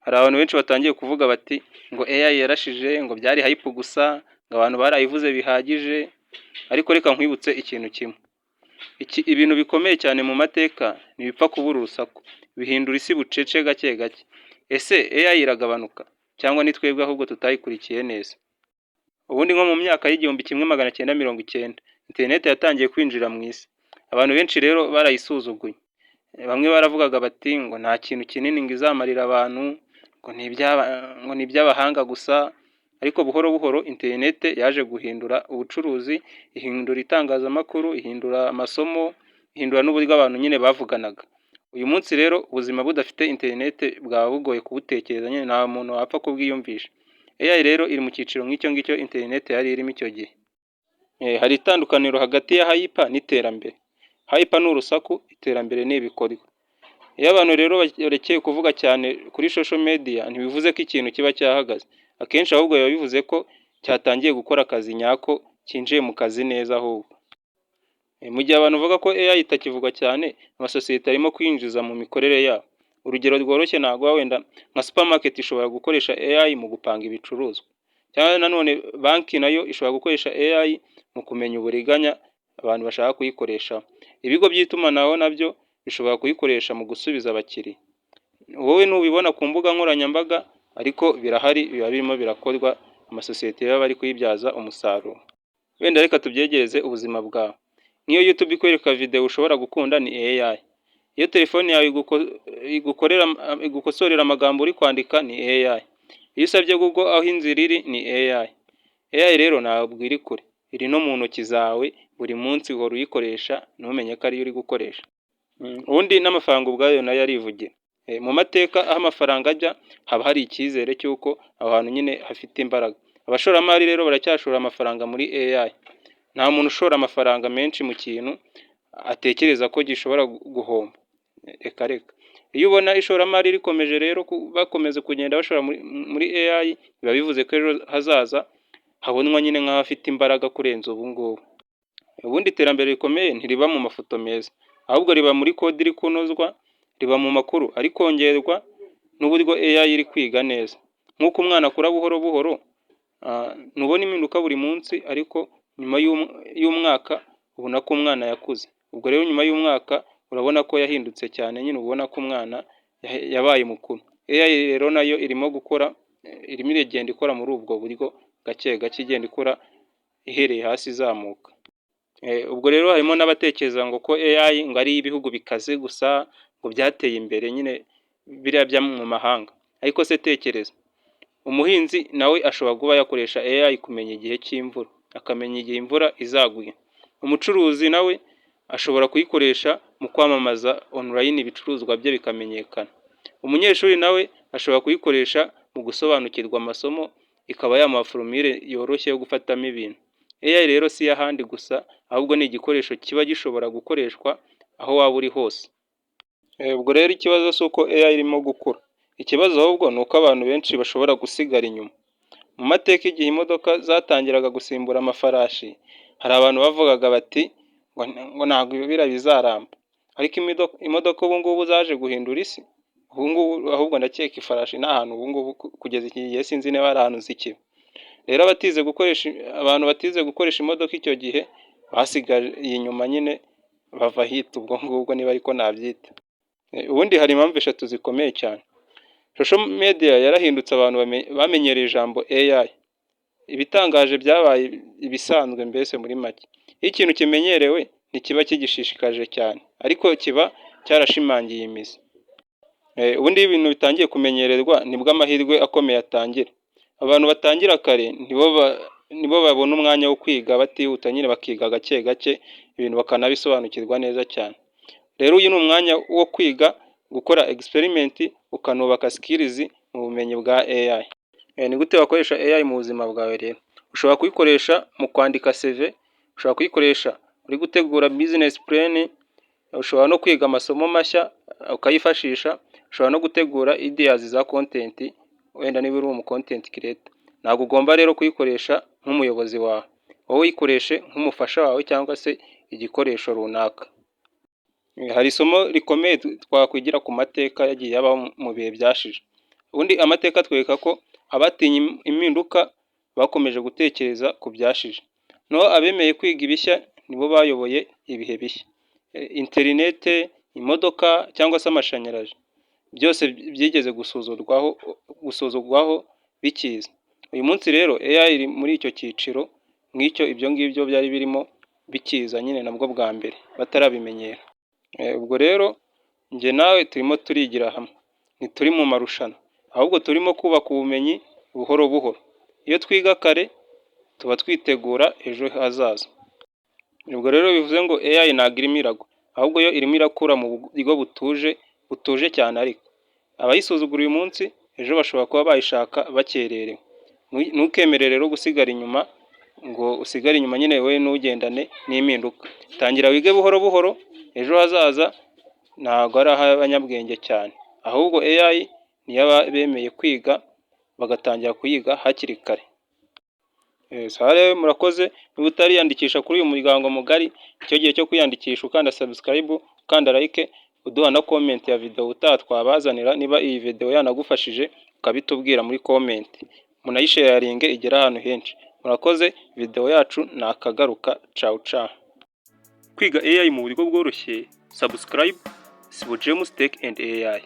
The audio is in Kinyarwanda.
Hari abantu benshi batangiye kuvuga bati ngo AI yarashije, ngo byari hype gusa, ngo abantu barayivuze bihagije, ariko reka nkwibutse ikintu kimwe. Iki ibintu bikomeye cyane mu mateka ntibipfa kubura urusaku, bihindura isi bucece, gake gake. Ese AI iragabanuka cyangwa ni twebwe ahubwo tutayikurikiye neza? Ubundi nko mu myaka y'1990, interineti yatangiye kwinjira mu isi. Abantu benshi rero barayisuzuguye. Bamwe baravugaga bati ngo nta kintu kinini ngo izamarira abantu, ngo ni iby'abahanga gusa, ariko buhoro buhoro interineti yaje guhindura ubucuruzi, ihindura itangazamakuru, ihindura amasomo, ihindura n'uburyo abantu nyine bavuganaga. Uyu munsi rero ubuzima budafite interineti bwaba bugoye kubutekereza nyine, nta muntu wapfa kubwiyumvisha. AI rero iri mu cyiciro nk'icyo ngicyo interineti yari irimo icyo gihe. Hari itandukaniro hagati ya hype n'iterambere. Hype ni urusaku, iterambere ni ibikorwa. Iyo abantu rero barekeye kuvuga cyane kuri social media, ntibivuze ko ikintu kiba cyahagaze. Akenshi ahubwo biba bivuze ko cyatangiye gukora akazi nyako, cyinjiye mu kazi neza ahubwo. Mu gihe abantu bavuga ko AI itakivugwa cyane, amasosiyete arimo kwinjiza mu mikorere yabo. Urugero rworoshye naguha, wenda nka supermarket ishobora gukoresha AI mu gupanga ibicuruzwa. Cyangwa nanone banki nayo ishobora gukoresha AI mu kumenya uburiganya abantu bashaka kuyikoresha. Ibigo by'itumanaho nabyo bishobora kuyikoresha mu gusubiza abakiriya. Wowe ntubibona ku mbuga nkoranyambaga, ariko birahari, biba birimo birakorwa, amasosiyete baba bari kuyibyaza umusaruro. Wenda reka tubyegereze ubuzima bwawe. Nk'iyo YouTube ikwereka video ushobora gukunda, ni AI. Iyo telefone yawe igukorera, igukosorera amagambo uri kwandika, ni AI. Iyo usabye Google aho inzira iri, ni AI. AI rero ntabwo iri kure, iri no mu ntoki zawe buri munsi, uhora uyikoresha ntumenye ko ariyo uri gukoresha. Ubundi n'amafaranga ubwayo nayo arivugira. Mu mateka, aho amafaranga ajya haba hari icyizere cy'uko aho hantu nyine hafite imbaraga. Abashoramari rero baracyashora amafaranga muri AI. Nta muntu ushora amafaranga menshi mu kintu atekereza ko gishobora guhomba. Reka reka. Iyo ubona ishoramari rikomeje rero, bakomeza kugenda bashora muri AI, biba bivuze ko ejo hazaza habonwa nyine nk'ahafite imbaraga kurenza ubu ngubu. Ubundi iterambere rikomeye ntiriba mu mafoto meza, ahubwo riba muri code iri kunozwa, riba mu makuru ari kongerwa n'uburyo AI iri kwiga neza. Nk'uko umwana akura buhoro buhoro, ntubona impinduka buri munsi, ariko nyuma y'umwaka ubona ko umwana yakuze. Ubwo rero nyuma y'umwaka urabona ko yahindutse cyane nyine, ubona ko umwana yabaye mukuru. AI rero nayo irimo gukora, irimo iragenda ikora muri ubwo buryo, gake gake igenda ikora ihereye hasi izamuka. Ubwo rero harimo n'abatekereza ngo ko AI ngo ari iy'ibihugu bikaze gusa, ngo byateye imbere nyine, biriya byo mu mahanga. Ariko se tekereza, umuhinzi nawe ashobora kuba yakoresha AI kumenya igihe cy'imvura, akamenya igihe imvura izagwira. Umucuruzi nawe ashobora kuyikoresha mu kwamamaza online, ibicuruzwa bye bikamenyekana. Umunyeshuri nawe ashobora kuyikoresha mu gusobanukirwa amasomo, ikaba yamuha formule yoroshye yo gufatamo ibintu. AI rero si iy'ahandi gusa, ahubwo ni igikoresho kiba gishobora gukoreshwa aho waba uri hose. Ubwo rero ikibazo si uko AI irimo gukura, ikibazo ahubwo ni uko abantu benshi bashobora gusigara inyuma. Mu mateka, igihe imodoka zatangiraga gusimbura amafarashi, hari abantu bavugaga bati ngo ntabwo biriya bizaramba. Ariko imodoka ubu ngubu zaje guhindura isi. Ubu ngubu ahubwo ndakeka ifarashi nta hantu ubu ngubu kugeza iki gihe sinzi niba hari ahantu zikiba. Rero abatize gukoresha, abantu batize gukoresha imodoka icyo gihe basigaye inyuma nyine, bava ahita ubwo ngubwo, niba ariko nabyita. Ubundi hari impamvu eshatu zikomeye cyane. Social media yarahindutse, abantu bamenyereye ijambo AI. Ibitangaje byabaye ibisanzwe mbese muri make. Iyo ikintu kimenyerewe ntikiba kigishishikaje cyane, ariko kiba cyarashimangiye imizi. Ubundi iyo ibintu bitangiye kumenyererwa, nibwo amahirwe akomeye atangira. Abantu batangira kare nibo babona umwanya wo kwiga batihuta nyine, bakiga gake gake ibintu bakanabisobanukirwa neza cyane. Rero uyu ni umwanya wo kwiga, gukora experiment, ukanubaka skills mu bumenyi bwa AI. Ni gute wakoresha AI mu buzima bwawe rero? Ushobora kuyikoresha mu kwandika CV, ushobora kuyikoresha uri gutegura business plan, ushobora no kwiga amasomo mashya ukayifashisha, ushobora no gutegura ideas za content, wenda niba uri umu content creator. Ntabwo ugomba rero kuyikoresha nk'umuyobozi wawe, wowe uyikoreshe nk'umufasha wawe cyangwa se igikoresho runaka. Hari isomo rikomeye twakwigira ku mateka yagiye abaho mu bihe byashize. Ubundi amateka atwereka ko abatinye impinduka bakomeje gutekereza ku byashije, naho abemeye kwiga ibishya nibo bayoboye ibihe bishya. Interinete, imodoka cyangwa se amashanyarazi, byose byigeze gusuzugwaho bikiza. Uyu munsi rero AI iri muri icyo cyiciro nk'icyo ibyo ngibyo byari birimo bikiza nyine nabwo bwa mbere batarabimenyera. Ubwo rero njye nawe turimo turigira hamwe, ntituri mu marushanwa, ahubwo turimo kubaka ubumenyi buhoro buhoro. Iyo twiga kare tuba twitegura ejo hazaza. Ubwo rero bivuze ngo AI ntabwo irimo iragwa, ahubwo yo irimo irakura mu buryo butuje, butuje cyane. Ariko abayisuzugura uyu munsi, ejo bashobora kuba bayishaka bakererewe. Ntukemere rero gusigara inyuma, ngo usigare inyuma nyine wowe ntugendane n'impinduka. Tangira wige buhoro buhoro, ejo hazaza ntabwo ari ah'abanyabwenge cyane, ahubwo AI ni iy'abemeye kwiga bagatangira kuyiga hakiri kare. Sawa rero, murakoze. Niba utariyandikisha kuri uyu muryango mugari, icyo gihe cyo kwiyandikisha ukanda subscribe, ukanda like, uduha na comment ya video utaha twabazanira. Niba iyi video yanagufashije, ukabitubwira muri comment, munayisharinge igere ahantu henshi. Murakoze, video yacu nakagaruka. Ciao ciao. Kwiga AI mu buryo bworoshye, subscribe Sibo James Tech and AI.